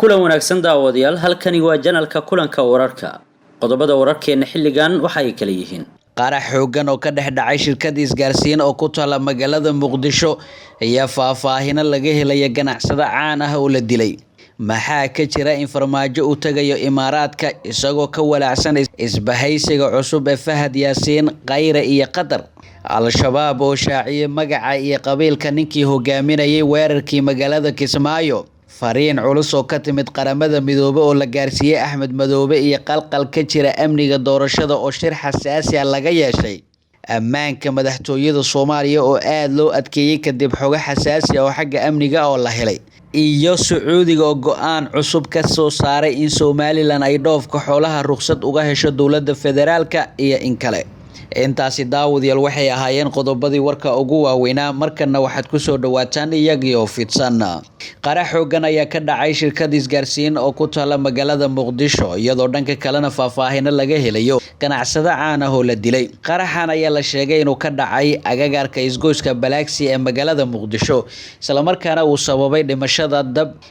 Kulan wanaagsan daawadayaal, halkani waa janalka kulanka wararka. Qodobada wararkeena xilligan waxa ay kala yihiin: Qarax xooggan oo ka dhex dhacay shirkad isgaarsiin oo ku taala magaalada Muqdisho ayaa faahfaahino laga helaya ganacsade caan ah oo la dilay. Maxaa ka jira in Farmaajo uu tagayo Imaaraadka isagoo ka walaacsan isbahaysiga cusub ee Fahad Yaasiin, Khayre iyo Qatar? Al-Shabaab oo shaaciyay magaca iyo qabiilka ninkii hogaaminayay weerarkii magaalada Kismaayo. Fariin culus oo ka timid Qaramada Midoobay oo la gaarsiiyey Axmed Madoobe iyo qalqal ka jira amniga doorashada oo shir xasaasi ah laga yeeshay. Ammaanka madaxtooyada Soomaaliya oo aad loo adkeeyey kadib xogo xasaasi ah oo xagga amniga oo la helay. Iyo Sacuudiga oo go'aan cusub ka soo saaray in Somalilan ay dhoofka xoolaha rukhsad uga hesho dowladda federaalka iyo in kale. Intaasi daawadayaal waxay ahaayeen qodobadii warka ugu waaweynaa. Markana waxaad kusoo dhawaataan iyagii oo fidsan. Qarax xooggan ayaa ka dhacay shirkad isgaarsiin oo ku taala magaalada Muqdisho, iyadoo dhanka kalena faahfaahino laga helayo ganacsade caan ah oo la dilay. Qaraxan ayaa la sheegay inuu ka dhacay agagaarka isgoyska Balaagsi ee magaalada Muqdisho, islamarkaana uu sababay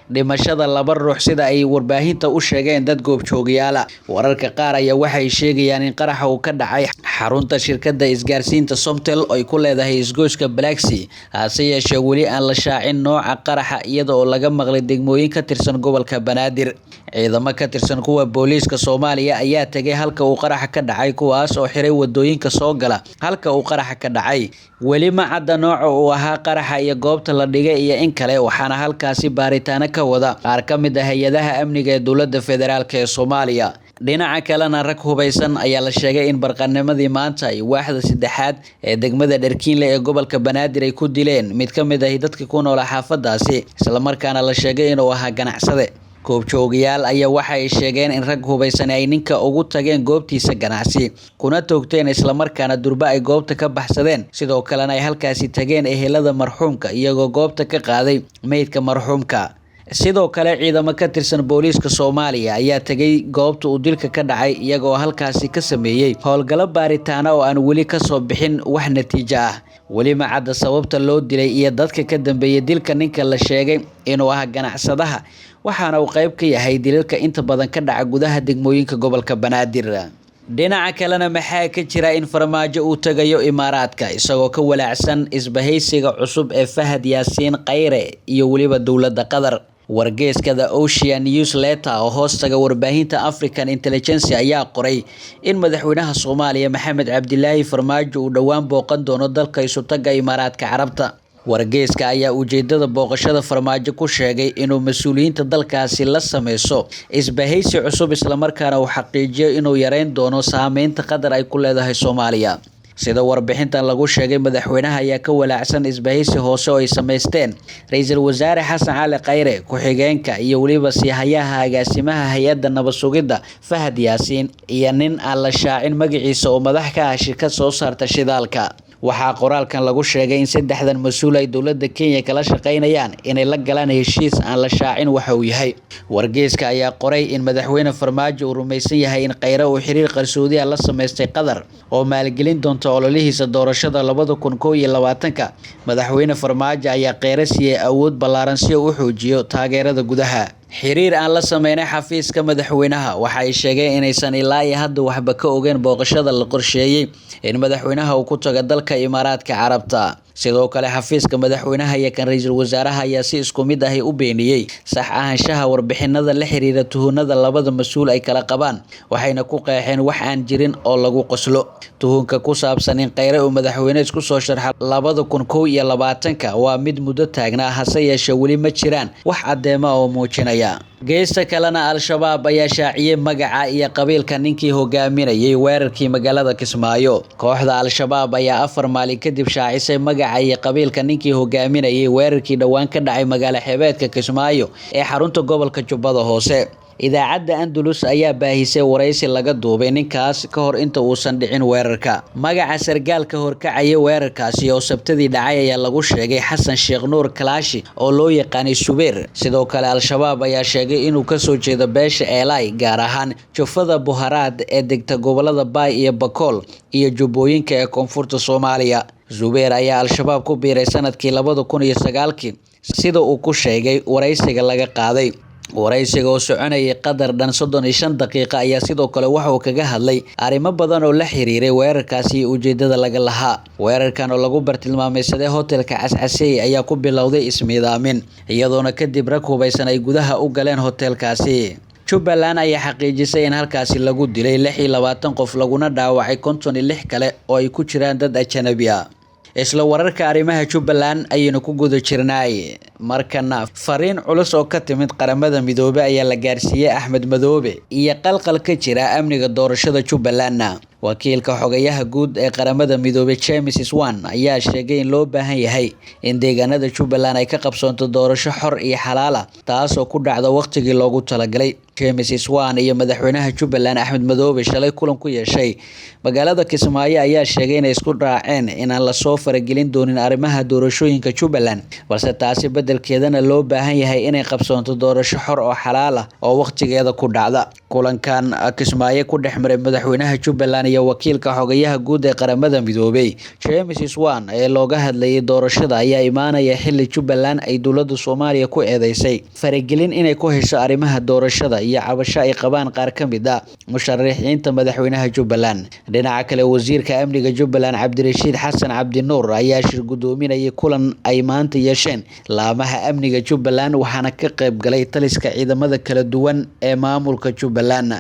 dhimashada laba ruux, sida ay warbaahinta u sheegeen dad goobjoogayaal ah. Wararka qaar ayaa waxay sheegayaan in qaraxa uu ka dhacay xarunta shirkadda isgaarsiinta Somtel oo ay ku leedahay isgoyska Balaagsi, hase yeeshee weli aan la shaacin nooca qaraxa, iyada oo laga maqlay degmooyin ka tirsan gobolka Banaadir. Ciidamo ka tirsan kuwa booliiska Soomaaliya ayaa tagay halka uu qaraxa ka dhacay, kuwaas oo xiray wadooyinka soo gala halka uu qaraxa ka dhacay. Weli ma cadda nooca uu ahaa qaraxa iyo goobta la dhigay iyo in kale, waxaana halkaasi baaritaano ka wada qaar ka mid ah hay-adaha amniga ee dowladda federaalk ee Soomaaliya. Dhinaca kalena, rag hubaysan ayaa la sheegay in barqanimadii maanta ay waaxda saddexaad ee degmada Dharkiinle ee gobolka Banaadir ay ku dileen mid ka mid ah dadka ku noolaa xaafadaasi, islamarkaana la sheegay inuu ahaa ganacsade. Goobjoogayaal ayaa waxa ay sheegeen in rag hubaysan ay ninka ugu tageen goobtiisa ganacsi kuna toogteen, islamarkaana durba ay goobta ka baxsadeen. Sidoo kalena ay halkaasi tageen ehelada marxuumka iyagoo goobta ka qaaday meydka marxuumka. Sidoo kale ciidamo ka tirsan booliiska Soomaaliya ayaa tagay goobta uu dilka ka dhacay, iyagoo halkaasi ka sameeyey howlgallo baaritaana oo aan weli kasoo bixin wax natiijo ah. Weli ma cadda sababta loo dilay iyo dadka ka dambeeyay dilka ninka la sheegay inuu ah ganacsadaha, waxaana uu qayb ka yahay dilalka inta badan ka dhaca gudaha degmooyinka gobolka Banaadir. Dhinaca kalena, maxaa ka jira in Farmaajo uu tagayo Imaaraadka isagoo ka walaacsan isbahaysiga cusub ee Fahad Yaasiin, Khayre iyo weliba dowladda Qatar? Wargeyska The Ocean Newsletter oo hoostaga warbaahinta African Intelligence ayaa qoray in madaxweynaha Soomaaliya Maxamed Cabdilaahi Farmaajo uu dhowaan booqan doono dalka isutaga Imaaraadka Carabta. Wargeyska ayaa ujeedada booqashada Farmaajo ku sheegay inuu mas-uuliyiinta dalkaasi la sameyso isbahaysi cusub, islamarkaana uu xaqiijiyo inuu yareyn doono saameynta Qatar ay ku leedahay Soomaaliya. Sida warbixintan lagu sheegay, madaxweynaha ayaa ka walaacsan isbahaysi hoose oo ay sameysteen ra-iisul wasaare Xasan Cali Khayre, ku-xigeenka iyo weliba siihayaha agaasimaha hay-adda nabad sugidda Fahad Yaasiin, iyo nin aan la shaacin magaciisa oo madax ka ah shirkad soo saarta shidaalka. Waxaa qoraalkan lagu sheegay in saddexdan mas-uul ay dowladda Kenya kala shaqeynayaan inay la galaan heshiis aan la shaacin waxa uu yahay. Wargeyska ayaa qoray in madaxweyne Farmaajo uu rumaysan yahay in Khayre uu xiriir qarsoodi ah la sameystay Qatar oo maalgelin doonta ololihiisa doorashada 2021-ka. Madaxweyne Farmaajo ayaa Khayre siiyey awood ballaaran si uu u xoojiyo taageerada gudaha. Xiriir aan la sameynay xafiiska madaxweynaha waxa ay sheegeen inaysan ilaa iyo hadda waxba ka ogeyn booqashada la qorsheeyey in madaxweynaha uu ku tago dalka Imaaraadka Carabta. Sidoo kale xafiiska madaxweynaha iyo kan ra-iisul wasaaraha ayaa si isku mid ahi u beeniyey sax ahaanshaha warbixinada la xiriira tuhunada labada mas-uul ay kala qabaan, waxayna ku qeexeen wax aan jirin oo lagu qoslo. Tuhunka ku saabsan in Khayre uu madaxweyne isku soo sharxa 2021-ka waa mid muddo taagnaa, hase yeeshee weli ma jiraan wax caddeema oo muujinaya. Geesta kalena, Al-Shabaab ayaa shaaciyey magaca iyo qabiilka ninkii hogaaminayay weerarkii magaalada Kismaayo. Kooxda Al-Shabaab ayaa 4 maalin kadib shaacisay magaca iyo qabiilka ninkii hogaaminayay weerarkii dhowaan ka dhacay magaalo xeebeedka Kismaayo ee xarunta gobolka Jubbada Hoose. Idaacadda Andalus ayaa baahisay waraysi laga duubay ninkaas ka hor inta uusan dhicin weerarka. Magaca sargaalka horkacaya weerarkaasi oo Sabtidii dhacay ayaa lagu sheegay Xasan Sheekh Nuur Kalaashi oo loo yaqaanay Subeer. Sidoo kale Al-Shabaab ayaa sheegay inuu kasoo jeedo beesha Eelay, gaar ahaan jufada Buharaad ee degta gobolada Baay iyo Bakool iyo Jubbooyinka ee koonfurta Soomaaliya. Zubeer ayaa Al-Shabaab ku biiray sanadkii 2009-kii, sida uu ku sheegay waraysiga laga qaaday. Waraysiga oo soconayay qadar dhan 35 daqiiqa ayaa sidoo kale waxa uu kaga hadlay arrimo badan oo la xiriiray weerarkaasi iyo ujeedada laga lahaa. Weerarkan oo lagu bartilmaameedsaday hotelka Cascasey ayaa ku bilowday ismiidaamin, iyadoona kadib rag hubaysan ay gudaha u galeen hotelkaasi. Jubbaland ayaa xaqiijisay in halkaasi lagu dilay 26 qof laguna dhaawacay 56 kale oo ay ku jiraan dad ajanabi ah. Isla wararka arrimaha Jubbaland ayaynu ku guda jirnaay. Markana fariin culus oo ka timid Qaramada Midoobay ayaa la gaarsiiyey Axmed Madoobe iyo qalqal ka jira amniga doorashada Jubbaland. Wakiilka xogayaha guud ee Qaramada Midoobay James Swan ayaa sheegay in loo baahan yahay in deegaanada Jubbaland ay ka qabsoonto doorasho xor iyo xalaal ah, taasoo ku dhacda waqtigii loogu talagalay. James Swan iyo madaxweynaha Jubbaland Axmed Madoobe shalay kulan ku yeeshay magaalada Kismaayo ayaa sheegay inay isku raaceen inaan lasoo faragelin doonin arrimaha doorashooyinka Jubbaland, balse taasi beddelkeedana loo baahan yahay inay qabsoonto doorasho xor oo xalaal ah oo waqtigeeda ku dhacda. Kulankan Kismaayo ku dhex maray madaxweynaha Jubbaland iyo wakiilka xogayaha guud ee Qaramada Midoobay James Swan ee looga hadlayay doorashada ayaa imaanaya xilli Jubbaland ay dowladda Soomaaliya ku eedeysay faragelin inay ku hesho arrimaha doorashada iyo cabasho ay qabaan qaar ka mid ah musharaxiinta madaxweynaha Jubbaland. Dhinaca kale, wasiirka amniga Jubbaland Cabdirashiid Xasan Cabdinuur ayaa shir gudoominayay kulan ay maanta yeesheen laamaha amniga Jubbaland, waxaana ka qayb galay taliska ciidamada kala duwan ee maamulka Jubbaland.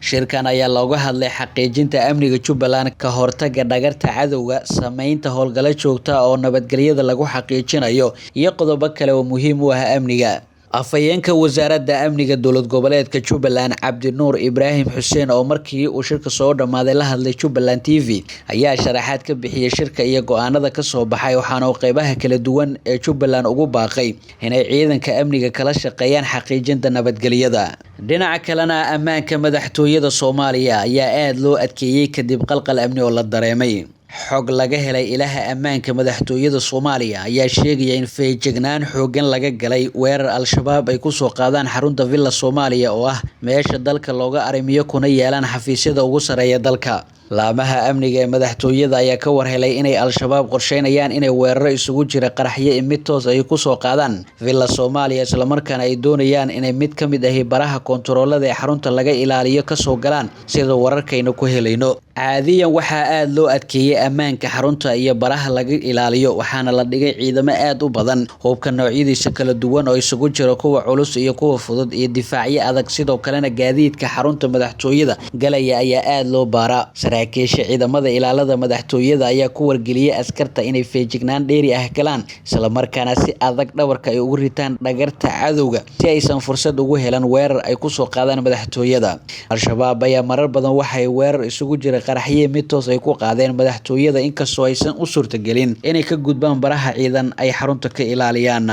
Shirkan ayaa looga hadlay xaqiijinta amniga Jubbaland, ka hortagga dhagarta cadowga, sameynta howlgallo joogto ah oo nabadgelyada lagu xaqiijinayo, iyo qodobo kale oo muhiim u ah amniga. Afhayeenka wasaaradda amniga dowlad goboleedka Jubbaland Cabdinuur Ibraahim Xuseen oo markii uu shirka soo dhammaaday la hadlay Jubbaland TV ayaa sharaxaad ka bixiyay shirka iyo go'aanada ka soo baxay, waxaana uu qeybaha kala duwan ee Jubbaland ugu baaqay inay ciidanka amniga kala shaqeeyaan xaqiijinta nabadgelyada. Dhinaca kalena, ammaanka madaxtooyada Soomaaliya ayaa aad loo adkeeyey kadib qalqal amni oo la dareemay. Xog laga helay ilaha ammaanka madaxtooyada Soomaaliya ayaa sheegaya in feejignaan xooggan laga galay weerar Al-Shabaab ay ku soo qaadaan xarunta Villa Soomaaliya oo ah meesha dalka looga arrimiyo kuna yeelaan xafiisyada ugu sarreeya dalka. Laamaha amniga ee madaxtooyada ayaa ka war helay inay Al-Shabaab qorsheynayaan inay weeraro isugu jira qaraxyo iyo mid toos ay ku soo qaadaan Villa Soomaaliya, islamarkaana ay doonayaan inay mid ka mid ahi baraha koontaroolada ee xarunta laga ilaaliyo kasoo galaan, sida wararkaynu ku helayno. Caadiyan waxaa aad loo adkeeyey ammaanka xarunta iyo baraha laga ilaaliyo, waxaana la dhigay ciidamo aad u badan, hubka noocyadiisa kala duwan oo isugu jira kuwa culus iyo kuwa fudud, iyo difaacyo adag. Sidoo kalena gaadiidka xarunta madaxtooyada galaya ayaa aad loo baaraa. Saraakiisha ciidamada ilaalada madaxtooyada ayaa ku wargeliyay askarta inay feejignaan dheeri ah galaan, islamarkaana si adag dhabarka ay ugu ritaan dhagarta cadowga si aysan fursad ugu helan weerar ay kusoo qaadaan madaxtooyada. Al-Shabaab ayaa marar badan waxay weerar isugu jira qaraxyo mid toos ay ku qaadeen madaxtooyada, inkastoo aysan u suurtagelin inay ka gudbaan baraha ciidan ay xarunta ka ilaaliyaan.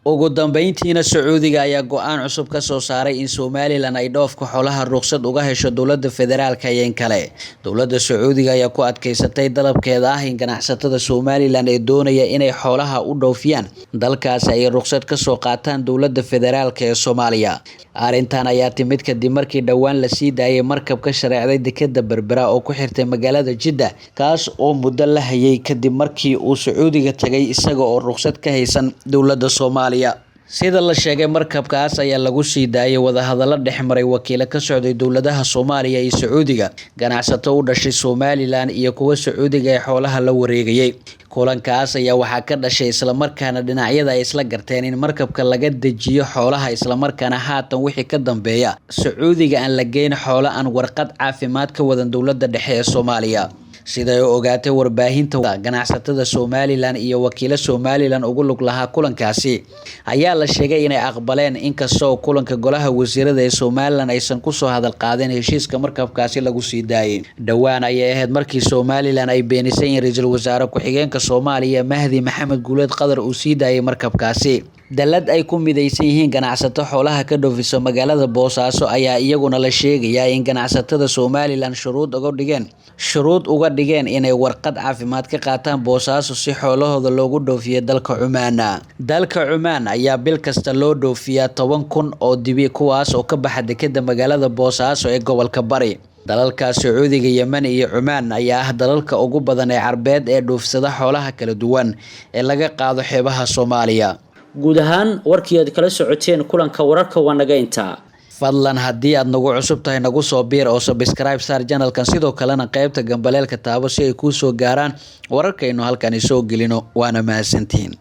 Ugu dambeyntiina, Sacuudiga ayaa go'aan cusub ka soo saaray in Somaliland ay dhoofka xoolaha ruqsad uga hesho dowladda federaalka iyo in kale. Dowladda Sacuudiga ayaa ku adkeysatay dalabkeeda ah in ganacsatada Somaliland ee doonaya inay xoolaha u dhoofiyaan dalkaasi ay ruqsad ka soo qaataan dowladda federaalka ee Soomaaliya. Arrintan ayaa timid kadib markii dhowaan la sii daayay markab ka shareecday dekeda Berbera oo ku xirtay magaalada Jidda, kaas oo muddo la hayay kadib markii uu Sacuudiga tagay isaga oo ruqsad ka haysan dowladda Soomaaliya. Sida la sheegay, markabkaas ayaa lagu sii daayay wadahadallo dhex maray wakiilo ka socday dowladaha Soomaaliya iyo Sacuudiga, ganacsato u dhashay Somaliland iyo kuwa Sacuudiga ee xoolaha la wareegayay. Kulankaas ayaa waxaa ka dhashay islamarkaana dhinacyada ay isla garteen in markabka laga dejiyo xoolaha, islamarkaana haatan wixii ka dambeeya Sacuudiga aan la geyn xoolo aan warqad caafimaad ka wadan dowladda dhexe ee Soomaaliya. Siday u ogaatay warbaahinta, ganacsatada Somaliland iyo wakiilo Somaliland ugu lug lahaa kulankaasi ayaa la sheegay inay aqbaleen, inkastoo kulanka golaha wasiirada ee Somaliland aysan kusoo hadal qaadeen heshiiska markabkaasi lagu sii daayay. Dhowaan ayay ahayd markii Somaliland ay beenisay in ra-iisul wasaare ku-xigeenka Soomaaliya Mahdi Maxamed Guuleed Qadar uu sii daayay markabkaasi. Dallad ay ku midaysan yihiin ganacsato xoolaha ka dhoofisa magaalada Boosaaso ayaa iyaguna la sheegayaa in ganacsatada Somaliland shuruud uga dhigeen inay warqad caafimaad ka qaataan Boosaaso si xoolahooda loogu dhoofiyo dalka Cumaan. Dalka Cumaan ayaa bil kasta loo dhoofiyaa 10,000 oo dibi, kuwaas oo ka baxa dekeda magaalada Boosaaso ee gobolka Bari. Dalalka Sacuudiga, Yemen iyo Cumaan ayaa ah dalalka ugu badan ee Carbeed ee dhoofsada xoolaha kala duwan ee laga qaado xeebaha Soomaaliya. Guud ahaan warkii aad kala socoteen Kulanka Wararka waa naga intaa. Fadlan haddii aad nagu cusub tahay, nagu soo biir oo subscribe saar channelkan, sidoo kalena qaybta gambaleelka taabo si ay kuu soo gaaraan wararkaynu halkani soo gelino. Waana mahadsantihiin.